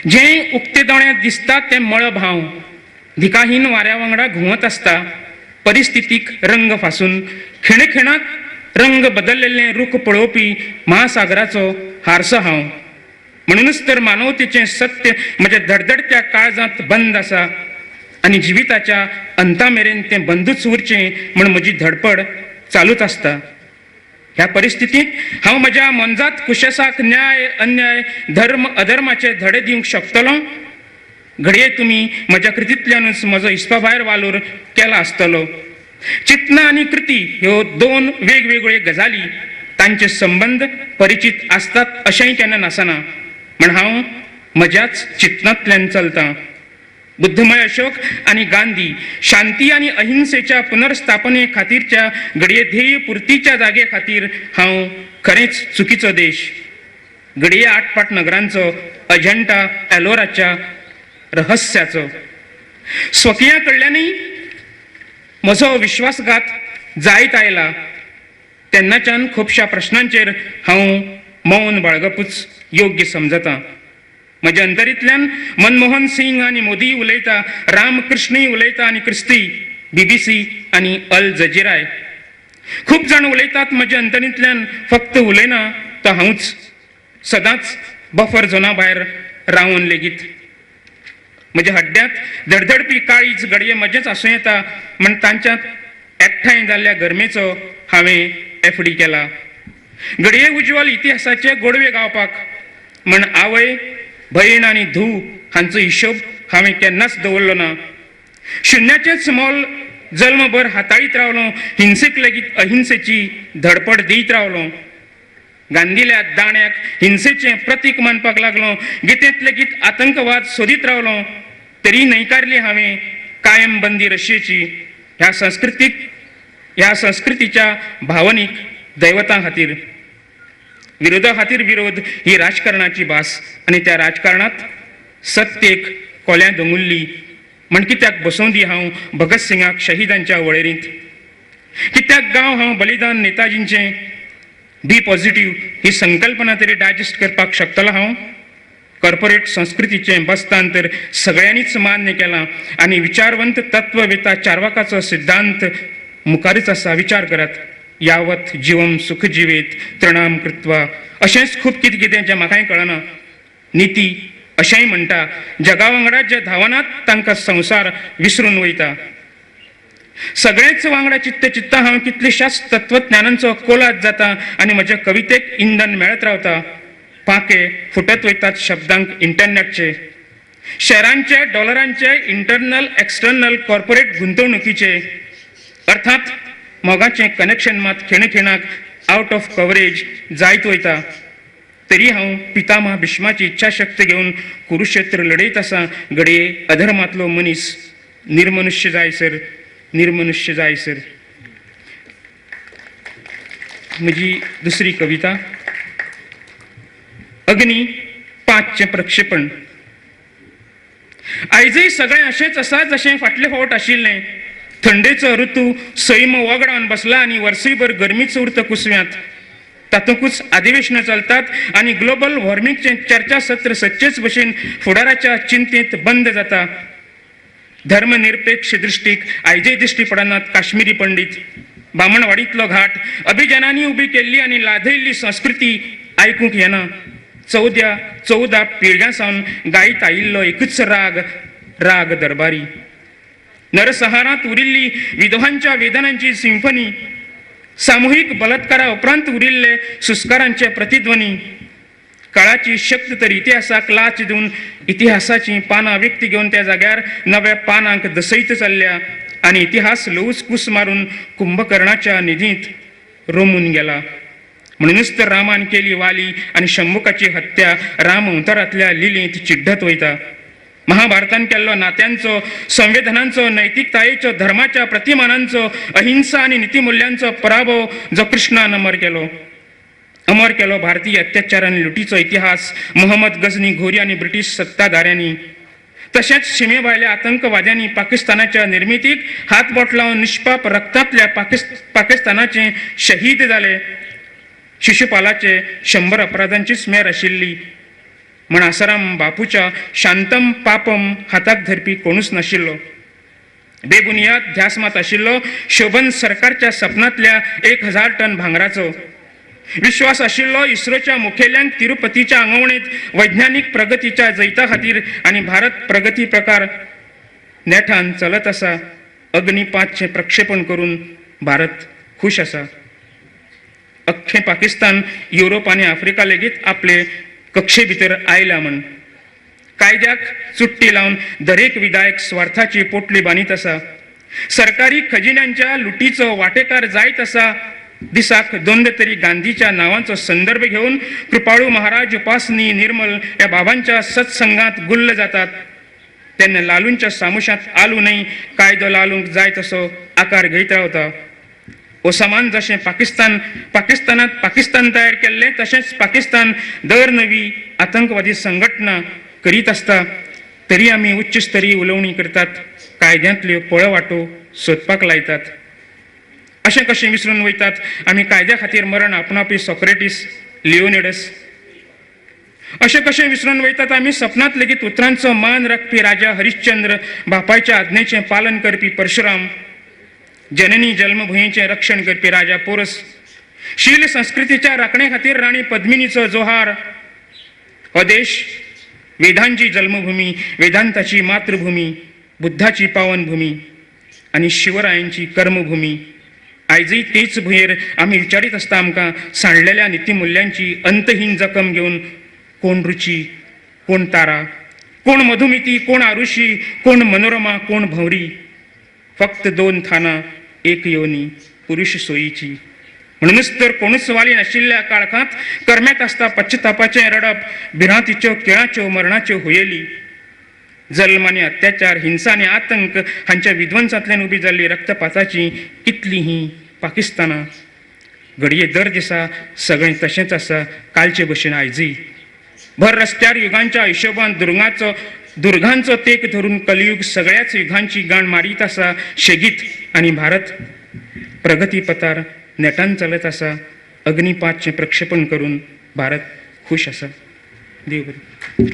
जें उक्ते दोळ्यांत दिसता तें मळब हांव, दिकाहीन वाऱ्या वांगडा घुंवत आसता, परिस्थितीक रंग फासून खिणखिणाक रंग बदललेले रूख पळोवपी महासागराचो हारसो हांव. म्हणूनच तर मानवतेचें सत्य म्हज्या धडधडत्या काळजांत बंद आसा आनी जिविताच्या अंता मेरेन तें बंदूच उरचें म्हण म्हजी धडपड चालूच आसता. ह्या परिस्थितींत हांव म्हज्या मोनजात कुशेसाक न्याय अन्याय, धर्म अधर्माचे धडे दिवंक शकतलो? घडये तुमी म्हज्या कृतींतल्यानूच म्हजो हिसपा भायर वालोर केला आसतलो. चिंतना आनी कृती ह्यो दोन वेगवेगळ्यो गजाली, तांचे संबंद परिचीत आसतात अशेंय केन्ना नासना, म्हण हांव म्हज्याच चिंतनांतल्यान चलतां. बुद्धमय अशोक आनी गांधी शांती आनी अहिंसेच्या पुनर्स्थापने खातीरच्या घडये ध्येय पुर्तीच्या जागे खातीर हांव खरेंच चुकीचो देश. घडये आटपाट नगरांचो, अजंठा एलोराच्या रहस्याचो. स्वकिया कडल्यानूय म्हजो विश्वासघात जायत आयला. तेन्नाच्यान खुबश्या प्रश्नांचेर हांव मौन बाळगपूच योग्य समजता. म्हज्या अंतरींतल्यान मनमोहन सिंग आनी मोदी उलयता, रामकृष्णूय उलयता आनी क्रिस्ती, बीबीसी आनी अल जजिराय. खूब जाण उलयतात म्हज्या अंतरींतल्यान, फक्त उलयना तो हांवूच, सदांच बफर झोना भायर रावन लेगीत. म्हज्या हड्ड्यांत धडधडपी काळीज घडये म्हजेंच आसूं येता, म्हण तांच्यांत एकठांय जाल्ल्या गरमेचो हांवें एफडी केला. घडये उज्ज्वल इतिहासाचे गोडवे गावपाक म्हण आवय, भयण आनी धूव हांचो हिशोब हांवें केन्नाच दवरलो ना. शुन्याचेंच मोल जल्मभर हाताळीत रावलो, हिंसेक लेगीत अहिंसेची धडपड दीत रावलो. गांधील्या दाण्याक हिंसेचें प्रतीक मानपाक लागलो, गीतेंत लेगीत आतंकवाद सोदीत रावलो. तरी न्हयकारली हांवें कायम बंदी रशियेची ह्या संस्कृतीच्या भावनीक दैवतां खातीर. विरोधा खातीर विरोध ही राजकारणाची भास आनी त्या राजकारणांत सत्येक कोल्या दोंगुल्ली. म्हण कित्याक बसोवं दी हांव भगत सिंगाक शहीदांच्या वळेरींत? कित्याक गांव हांव बलिदान नेताजींचें? बी पॉझिटिव्ह ही संकल्पना तरी डायजेस्ट करपाक शकतलो हांव? कॉर्पोरेट संस्कृतीचें बस्तान तर सगळ्यांनीच मान्य केलां आनी विचारवंत तत्ववेता चार्वाकाचो सिद्धांत मुखारच आसा. विचार करात, यावत जिवम सुख जिवेत तृणाम कृत्वा, अशेंच खूब कितें कितें जें म्हाकाय कळना. निती अशेंय म्हणटा, जगा वांगडा जे धांवनात तांकां संवसार विसरून वयता. सगळेच वांगडा चित्त चित्ता हांव कितलेशाच तत्वज्ञानांचो कोलाज जाता आनी म्हज्या कवितेक इंधन मेळत रावता. पांखे फुटत वयतात शब्दांक इंटरनॅटचे, शेरांचे, डॉलरांचे, इंटरनल एक्सटर्नल कॉर्पोरेट गुंतवणुकीचे. अर्थात मोगाचें कनेक्शन मात खिणखिणाक आवट ऑफ कवरेज जायत वयता. तरी हांव पितामह भीष्माची इच्छाशक्त घेवन कुरुक्षेत्र लढयत आसा. घडये अधर्मांतलो मनीस निर्मनुष्य जायसर, निर्मनुष्य जायसर. म्हजी दुसरी कविता, अग्नी 5चें प्रक्षेपण. आयजय सगळें अशेंच आसा जशें फाटले फावट आशिल्लें. थंडेचो ऋतू सैम वगडावन बसला आनी वर्सूयभर गरमीच उरता कुसव्यांत. तातूंकच अधिवेशनां चलतात आनी ग्लोबल वॉर्मिंगचें चर्चासत्र सदचेच भशेन फुडाराच्या चिंतेंत बंद जाता. धर्मनिरपेक्ष दृश्टीक आयजय दिश्टी पडनात काश्मिरी पंडीत. बामणवाडींतलो घाट, अभिजनांनी उबी केल्ली आनी लादयल्ली संस्कृती आयकूंक येना. 14 पिळग्यां सावन गायत आयिल्लो एकूच राग, राग दरबारी. नरसंहारांत उरिल्ली विधवांच्या वेदनांची सिंफनी, सामुहीक बलात्कारा उपरांत उरिल्ले सुस्कारांचे प्रतिध्वनी. काळाची शक्त तर इतिहासाक लाच दिवन इतिहासाचीं पानां व्यक्ती घेवन त्या जाग्यार नव्या पानांक दसयत चल्ल्या आनी इतिहास ल्हवूच कूस मारून कुंभकर्णाच्या निधींत रोमून गेला. म्हणूनच तर रामान केली वाली आनी शंबुकाची हत्या राम अवतारांतल्या लिलींत चिड्डत वयता. महाभारतान केल्लो नात्यांचो, संवेदनांचो, नैतिकतायेचो, धर्माच्या प्रतिमानांचो, अहिंसा आनी नितीमुल्यांचो पराभव जो कृष्णान अमर केलो. अमर केलो भारतीय अत्याचार आनी लुटीचो इतिहास मोहम्मद गजनी, घोरी आनी ब्रिटीश सत्ताधाऱ्यांनी. तशेंच शिमे भायल्या आतंकवाद्यांनी पाकिस्तानाच्या निर्मितीक हातबोट लावन निष्पाप रक्तांतल्या पाकिस्तानाचे शहीद जाले. शिशुपालाचे 100 अपराधांचीच मेर आशिल्ली. म्हण आसाराम बापूच्या शांतम पापम हाताक धरपी कोणूच नाशिल्लो. बेबुनियाद ध्यास मात आशिल्लो शोभन सरकारच्या सपनांतल्या 1000 टन भांगराचो. विश्वास आशिल्लो इस्रोच्या मुखेल्यांक तिरुपतीच्या आंगवणेंत वैज्ञानीक प्रगतीच्या जैता खातीर आनी भारत प्रगती प्रकार नेठान चलत आसा. अग्नी 5चें प्रक्षेपण करून भारत खूश आसा. अख्खें पाकिस्तान, युरोप आनी आफ्रिका लेगीत आपले कक्षे भितर आयला म्हण कायद्याक चुट्टी लावन दरेक विधायक स्वार्थाची पोटली बांदीत आसा. सरकारी खजिन्यांच्या लुटीचो वांटेकार जायत आसा. दिसाक दोनदा तरी गांधीच्या नांवांचो संदर्भ घेवन कृपाळू महाराज, उपासनी, निर्मल ह्या बाबांच्या सत्संगात गुल्ल जातात. तेन्ना लालूंच्या सामुशांत आलू न्हय, कायदो लालूंक जाय तसो आकार घेयत रावता. ओसामान जशें पाकिस्तानात पाकिस्तान तयार केल्लें, तशेंच पाकिस्तान दर नवी आतंकवादी संघटना करीत आसता. तरी आमी उच्च स्तरीय उलोवणी करतात, कायद्यांतल्यो पळवाटो सोदपाक लायतात. अशें कशें विसरून वयतात आमी कायद्या खातीर मरण आपणावपी सॉक्रेटीस, लिओनिडस? अशें कशें विसरून वयतात आमी सपनांत लेगीत उतरांचो मान राखपी राजा हरिश्चंद्र, बापायच्या आज्ञेचें पालन करपी परशुराम, जननी जन्मभुंयेचें रक्षण करपी राजा पोरस, शील संस्कृतीच्या राखणे खातीर राणी पद्मिनीचो जोहार? हो देश वेदांची जन्मभूमी, वेदांताची मातृभूमी, बुद्धाची पावनभूमी आनी शिवरायांची कर्मभूमी. आयजय तेच भुंयेर आमी विचारीत आसता आमकां सांडलेल्या नितीमुल्यांची अंतहीन जखम घेवन कोण रुची, कोण तारा, कोण मधुमिती, कोण आरुषी, कोण मनोरमा, कोण भंवरी? फक्त दोन थानां, एक योनी, पुरुष सोयीची. म्हणूनच तर कोणूच वाली नाशिल्ल्या काळखांत करम्यात आसता पश्चतापाचें रडप, भिरांतीच्यो, किळाच्यो, मरणाच्यो हुयेली. जल्म आनी अत्याचार, हिंसा आनी आतंक हांच्या विध्वंसांतल्यान उबी जाल्ली रक्तपाताची कितलीं हीं पाकिस्तानां. घडये दर दिसा सगळें तशेंच आसा, कालचे भशेन आयजूय. भर रस्त्यार युगांच्या हिशोबान दुर्गांचो तेक धरून कलियुग सगळ्याच युगांची गाण मारीत आसा शेगीत आनी भारत प्रगतीपथार नेटान चलत आसा. अग्नी 5चें प्रक्षेपण करून भारत खूश आसा. देव बरें.